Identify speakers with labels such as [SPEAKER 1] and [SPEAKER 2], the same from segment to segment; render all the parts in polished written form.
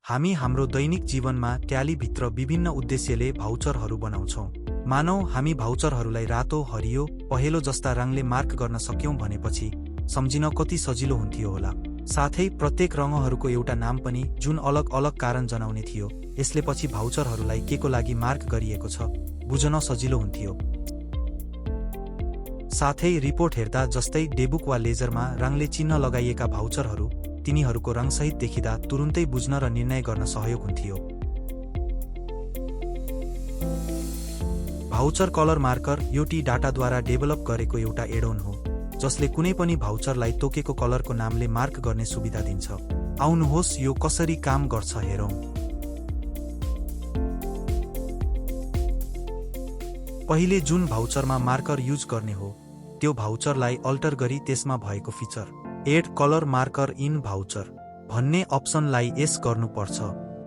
[SPEAKER 1] हामी हाम्रो दैनिक जीवनमा ट्यालीभित्र विभिन्न उद्देश्यले भाउचरहरू बनाउँछौँ। मानौ हामी भाउचरहरूलाई रातो, हरियो, पहेँलो जस्ता रङले मार्क गर्न सक्यौं भनेपछि सम्झिन कति सजिलो हुन्थ्यो होला। साथै प्रत्येक रङहरूको एउटा नाम पनि जुन अलग अलग कारण जनाउने थियो। यसले पछि भाउचरहरूलाई केको लागि मार्क गरिएको छ बुझ्न सजिलो हुन्थ्यो। साथै रिपोर्ट हेर्दा जस्तै डेबुक वा लेजरमा रङले चिन्ह लगाइएका भाउचरहरू तिनीहरूको रङसहित देखिँदा तुरुन्तै बुझ्न र निर्णय गर्न सहयोग हुन्थ्यो। भाउचर कलर मार्कर यो टी डाटाद्वारा डेभलप गरेको एउटा एडोन हो जसले कुनै पनि भाउचरलाई तोकेको कलरको नामले मार्क गर्ने सुविधा दिन्छ। आउनुहोस् यो कसरी काम गर्छ हेरौँ। पहिले जुन भाउचरमा मार्कर युज गर्ने हो त्यो भाउचरलाई अल्टर गरी त्यसमा भएको feature add colour marker in voucher भन्ने अप्सनलाई यस गर्नुपर्छ।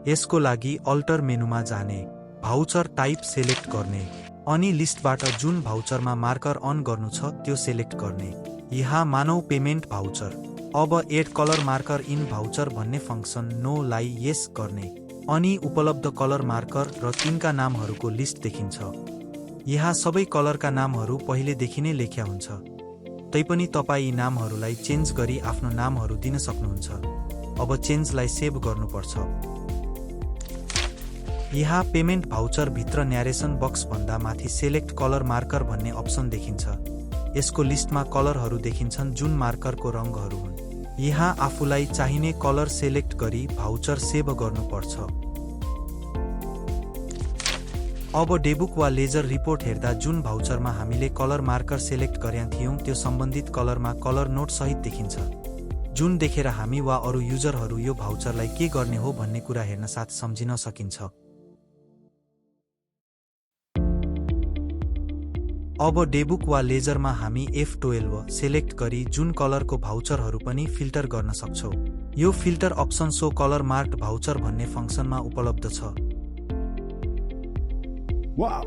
[SPEAKER 1] यसको लागि अल्टर मेनुमा जाने, भाउचर टाइप सेलेक्ट गर्ने अनि लिस्टबाट जुन भाउचरमा मार्कर अन गर्नु छ त्यो सेलेक्ट गर्ने। यहाँ मानौ पेमेन्ट भाउचर। अब add colour marker in voucher भन्ने फंक्सन नो लाई यस गर्ने अनि उपलब्ध कलर मार्कर र तिनका नामहरूको लिस्ट देखिन्छ। यहाँ सबै कलरका नामहरू पहिलेदेखि नै लेख्या हुन्छ, तैपनि तपाईँ यी नामहरूलाई चेन्ज गरी आफ्नो नामहरू दिन सक्नुहुन्छ। अब चेन्जलाई सेभ गर्नुपर्छ। यहाँ पेमेन्ट भाउचर भित्र न्यारेसन बक्स भन्दा माथि सेलेक्ट कलर मार्कर भन्ने अप्सन देखिन्छ। यसको लिस्टमा कलरहरू देखिन्छन् जुन मार्करको रङहरू हुन्। यहाँ आफूलाई चाहिने कलर सेलेक्ट गरी भाउचर सेभ गर्नुपर्छ। अब डेबुक वा लेजर रिपोर्ट हेर्दा जुन भाउचरमा हामीले कलर मार्कर सेलेक्ट गरेका थियौं त्यो सम्बन्धित कलरमा कलर नोट सहित देखिन्छ, जुन देखेर हामी वा अरू युजरहरू यो भाउचरलाई के गर्ने हो भन्ने कुरा हेर्न साथ सम्झिन सकिन्छ। अब डेबुक वा लेजरमा हामी F12 सेलेक्ट गरी जुन कलरको भाउचरहरू पनि फिल्टर गर्न सक्छौं। यो filter option so colour marked voucher भन्ने फंक्सनमा उपलब्ध छ।
[SPEAKER 2] Wow.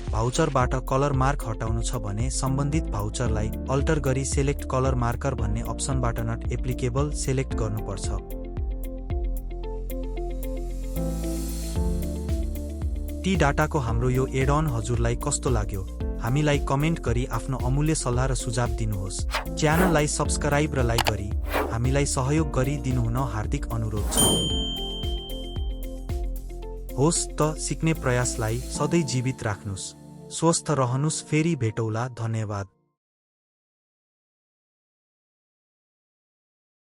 [SPEAKER 1] भाउचरबाट कलर मार्क हटाउनु छ भने सम्बन्धित भाउचरलाई अल्टर गरी सेलेक्ट कलर मार्कर भन्ने अप्सनबाट नट एप्लिकेबल सेलेक्ट गर्नुपर्छ। टी डाटाको हाम्रो यो एड-अन हजुरलाई कस्तो लाग्यो? हामीलाई कमेन्ट गरी आफ्नो अमूल्य सल्लाह र सुझाव दिनुहोस्। च्यानललाई सब्स्क्राइब र लाइक गरी हामीलाई सहयोग गरी दिनुहुन हार्दिक अनुरोध छ। होस् त सिक्ने प्रयासलाई सधैँ जीवित राख्नुस्। स्वस्थ रहनुस्। फेरि भेटौला। धन्यवाद।